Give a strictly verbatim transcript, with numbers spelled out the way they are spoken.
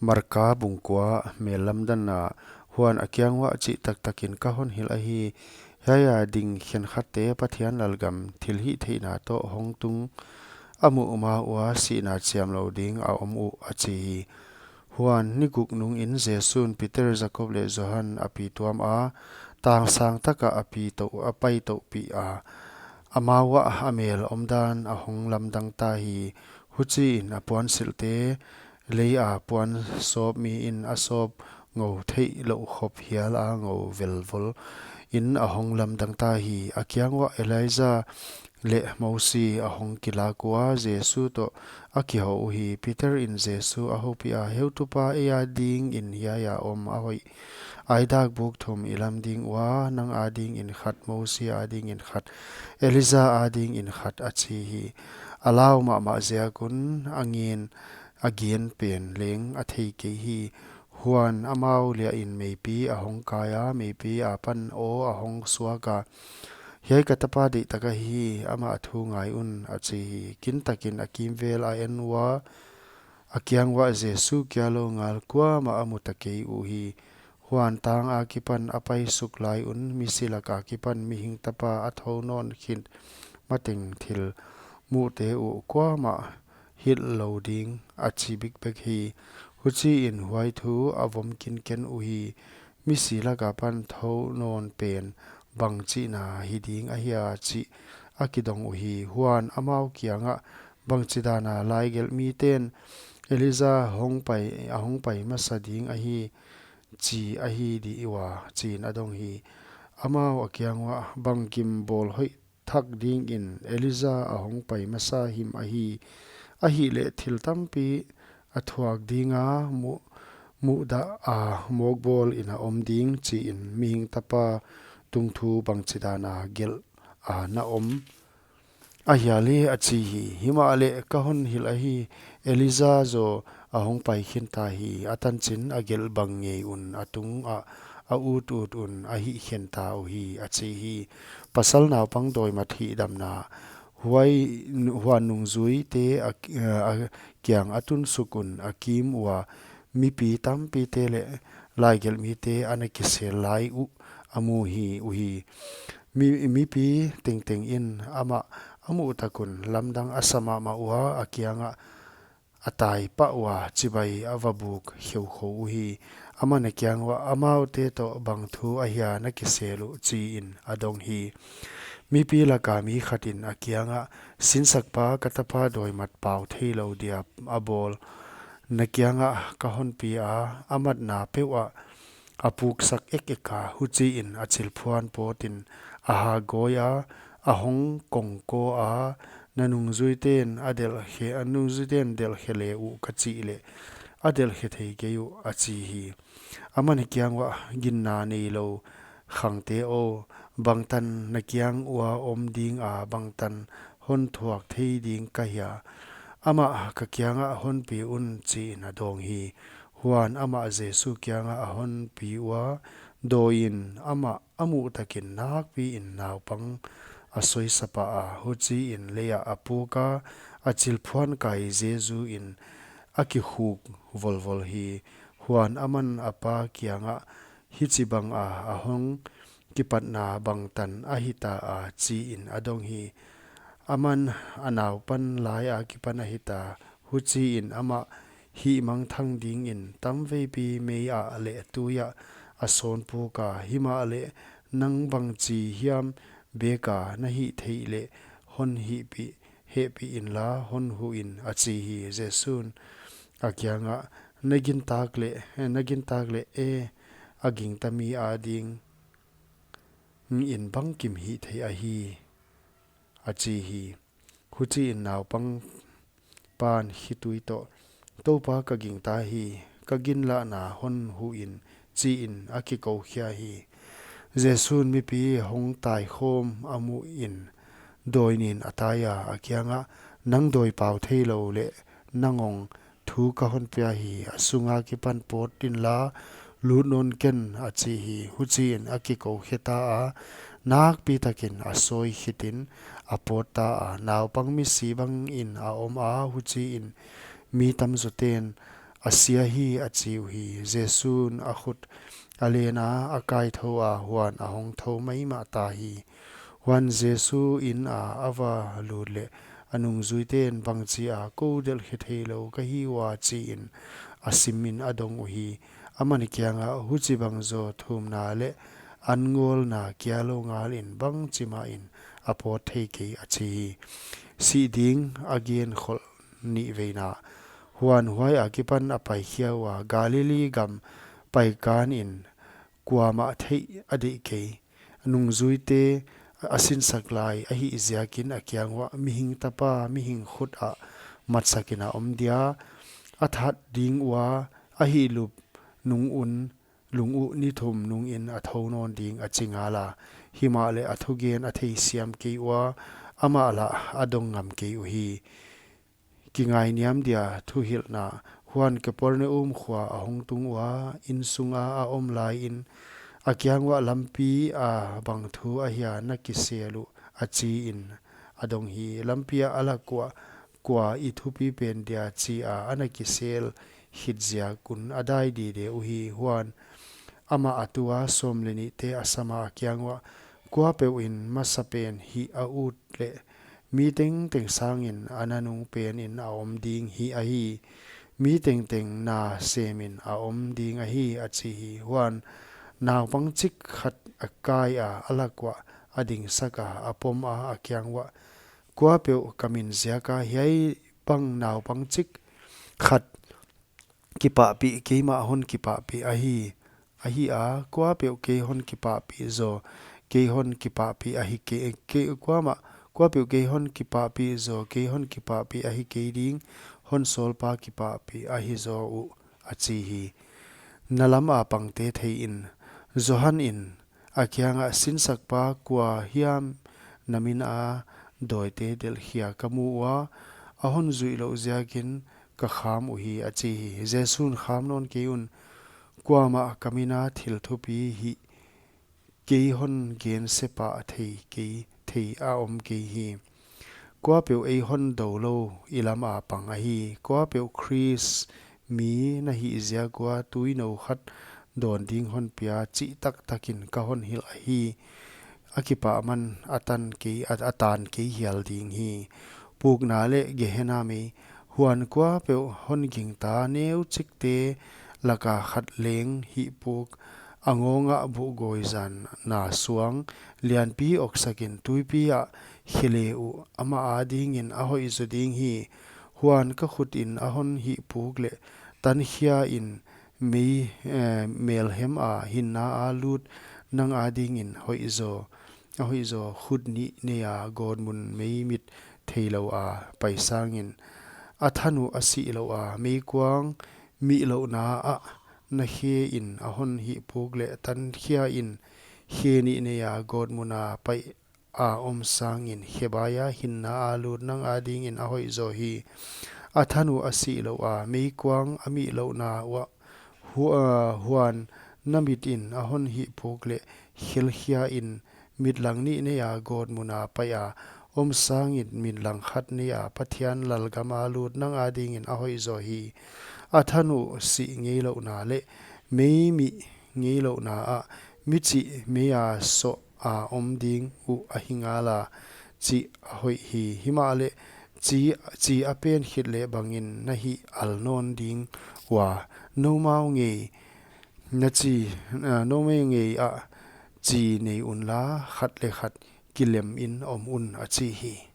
Marka bung kua, mel lamdanna. Huan a kiang uah chih taktakin ka hon hilh ahi, hiai a ding khenkhatte Pathian lalgam thilhihtheihna toh hong tung a muh ma ua sihna chiamlou ding a om uh, a chi hi. Huan ni guk nungin Jesu'n Peter, Jakob leh Johan a pi tuam a, tang sang taka a pi tou, a pai touhpih a, amau uah a mel omdan a hong lamdang ta hi. Huchiin a puansilhte lei a puan sawp miin a sawp ngou theih louh khop hial a ngou velvol in a hong lamdang ta hi. A kiang uah Elijah leh Mosi a hong kilak ua, Jesu toh a kihou uhi. Peter in Jesu a houpih a, Heutupa, ei a dingin hiai a om a hoih. Aidak buk thum i lam ding ua, nang a dingin khat, Mosi a dingin khat, Elijah a dingin khat, a chi hi. A lau mahmah ziak un a ngen, a gen pen leng a thei kei hi. Huan amau liain meipi a hong kai a, meipi apan aw a hong suak a, Hiai ka tapa deihtak ahi, amah thu ngai un, a chi hi. Kintakin a kimvel a en ua, a kiang uah Jesu kia lou ngal kuamah a mu ta kei uhi. Huan tang akipan a pai suk lai un misi lak akipan Mihing Tapa a thou nawn khit mateng thil muhte uh kuamah hilh lou ding a chi bikbek hi. Huchiin huai thu a vom kinken uhi. Misi lak apan thou nawn pen bangchihna hi ding ahia chih a kidong uhi. Huan amau kiangah, Bangchidan a laigelh miten Elijah hong pai, a hong pai masa ding ahi chi ahi di ua, chiin a dong hi. Amau a kiang uah, Bangkim bawl hoih thak dingin Elijah a hong pai masa him ahi. Ahihleh thil tampi a thuak dinga mu-, muhdah a mawkbawl in a om ding, chiin Mihing Tapa tungthu bangchidan a gelh a na om ahia le, a chi hi. Himahleh ka hon hilh ahi, Elijah zaw a hong pai khin ta hi. A tanchin a gelh bang ngei un, a tungah a utut un a hih khin ta uhi, a chi hi. Pasal naupang dawi mat hihdamna. Huai, huan nungzuite a, a kiang a tun suk un a kim ua, mipi tampite leh laigelh mite ana kisel lai uh a mu hi uhi. Mi, mipi tengteng in amah a muh tak un lamdang a sa mahmah ua, a kiangah a tai pah ua chibai a va buk kheukhou uhi. Aman a kiang uah, Amaute toh bang thu ahia na kisel uh? chiin a dong hi. Mipi laka mi khatin a kiangah, Sinsakpa, ka tapa dawi mat pau theilou dia a bawl. Na kiangah ka hon pi a, a matna peuhah a puksak ekek a, huchiin a chilphuan pawtin a hagawi a, a hong kongkaw a, Na nungzuiten a delhkhe, a nungzuiten delhkhe le uh ka chih leh a delhkhe thei kei uh, a chi hi. Aman a kiang uah, Ginna neilou khangte aw, bangtan na kiang ua om dinga bangtan hon thuak thei ding ka hia? Amah ka kiangah hon pi un, chiin a dawng hi. Huan amah Jesu kiangah a hon pi ua, dawiin amah a muh takin nakpiin naupang a soisa pah a, huchiin leiah a puk a, a chilphuan kai zezu in a kikhuk volvol hi. Huan aman a pa kiangah, Hichibanga a hong kipatna bangtan a hita a, chiin a dong hi. Aman a naupan lai akipan a hita, huchiin amah hihmangthang dingin tamveipi mei ah leh tui ah a sawn puk a, Himahleh nang bangchi hiam beka na hih theih leh hon hihpih, hehpih inla hon huh in, a chi hi. Jesu'n a kiangah, Na gintak leh, na gintak leh e, a gingta mi ading in bangkim hih theih ahi, a chi hi. Huchiin naupang pan khitui toh, Toupa, ka gingta hi, ka ginlahna hon huh in, chiin a kikou khia hi. Jesu'n mipi hong taikhawm a muhin dawi nin a tai a, a kiangah, Nang dawi pau theilou leh nangawng thu ka hon pia hi, a sung akipan pawt inla lut nawn ken, a chi hi. Huchiin a kikou khia ta a, nakpi takin a sawi khitin a pawt ta a, naupang misi bangin a om a, huchiin mi tamzawten a sia hi, a chi uhi. Jesu'n a khut a len a, a kaithou a, huan a hong thou maimah ta hi. Huan Jesu inn a a va lut leh, a nungzuite'n, "Bangchi a kou delh khe theilou ka hi ua?" chiin a simin a dong uhi. Aman kiangah, "Huchibang zaw thumna leh an ngawlna kia lou ngalin bangchi mahin a pawt thei kei," a chi hi. Sih ding a gen kholh nihveina. Huan huai akipan a paikhia ua, Galilee gam paikanin kuamah theih a deih kei. Nungzuite a sinsak lai ahih ziakin a kiang uah, "Mihing Tapa mihing khut ah matsakin a om dia, a that ding ua, a hihlup nung un, lung uh ni thum nungin a thou nawn ding," a chi ngal a. Himahleh a thugen a theisiam kei ua, amah lah a dong ngam kei uhi. Kingainiam dia thuhilhna. Huan Capernaum khua a hong tung ua, inn sunga a om laiin, a kiang uah, "Lampi a bang thu ahia na kisel uh?" a chiin a dong hi. Lampi ah a lak uah, "Kua i thupi pen dia?" chia a na kisel khit ziak un a dai dide uhi. Huan amah a tua sawm leh nihte a sam a, a kiang uah, "Kuapeuhin masapen hih a ut leh mi tengteng sangin a nanung penin a om ding hi ahi. Mi tengteng na semin a om ding ahi," a chi hi. Huan naupang chik khat a kai a, a lak uah a dingsak a, a pom a, a kiang uah, "Kuapeuh ka min ziaka hiai bang naupang chik khat kipahpih keimah hon kipahpih ahi, ahi a, kuapeuh kei hon kipahpih zaw kei hon kipahpih ahi kei, kei, kuamah, kuapeuh kei hon kipahpih zaw kei hon kipahpih ahi kei ding, hon sawlpa kipahpih ahi zaw uh," a chi hi. Na lam a pangte theiin, Johan in a kiangah, "Sinsakpa, kua hiam na min a dawite delhkhia ka mu ua, a hon zuih louh ziakin ka kham uhi," a chi hi. Jesu'n, "Kham nawn kei un, kuamah ka min a thil thupi hih kei hon gen sepah thei kei, thei a om kei hi. Kuapeuh ei hon dou lou i lam a pang ahi. Kuapeuh Khrist mi na hih ziak ua tuinou khat dawn ding hon pia chih taktakin ka hon hilh ahi. A kipahman a tan kei, a, a tan kei hial ding hi." Pukna leh Gehenna mei. Huan kuapeuh hon gingta neuchikte laka khat leng hih puk, a ngawngah buhgawi zan na suang lianpi oksakin tuipi ah khe le uh, amah adingin a hoih zaw ding hi. Huan ka khutin a hon hih puk leh tankhia in mei, eh, melhem a hinna a lut nang adingin hoih zaw, a hoih zaw. Khut nih nei a gawtmun mei mit theilou a pai sangin a than uh a sih louh a, meikuang mihlouhna ah na khe in a hon hih puk leh tankhia in khe nih nei a gawtmun a pai a om sangin khebai a hinna a lut nang adingin a hoih zaw hi. A than uh a sih louh a, meikuang a mihlouhna uah hu-, ah, huan na mit in a hon hih puk leh khelkhia in mitlang nih nei a gawtmun a pai a om sangin mitlang khat nei a Pathian lalgam a lut nang adingin a hoih zaw hi. A than uh sih ngeilouhna leh mei mih ngeilouhna ah michih mei a soh a om ding uh ahi ngal a, chih a hoih hi. Himahleh chi, chi a pen khit leh bangin na hih al nawn ding ua, noumau ngei na chi, ah, noumau ngei ah chi nei unla, khat leh khat kilem in om un, a chi hi.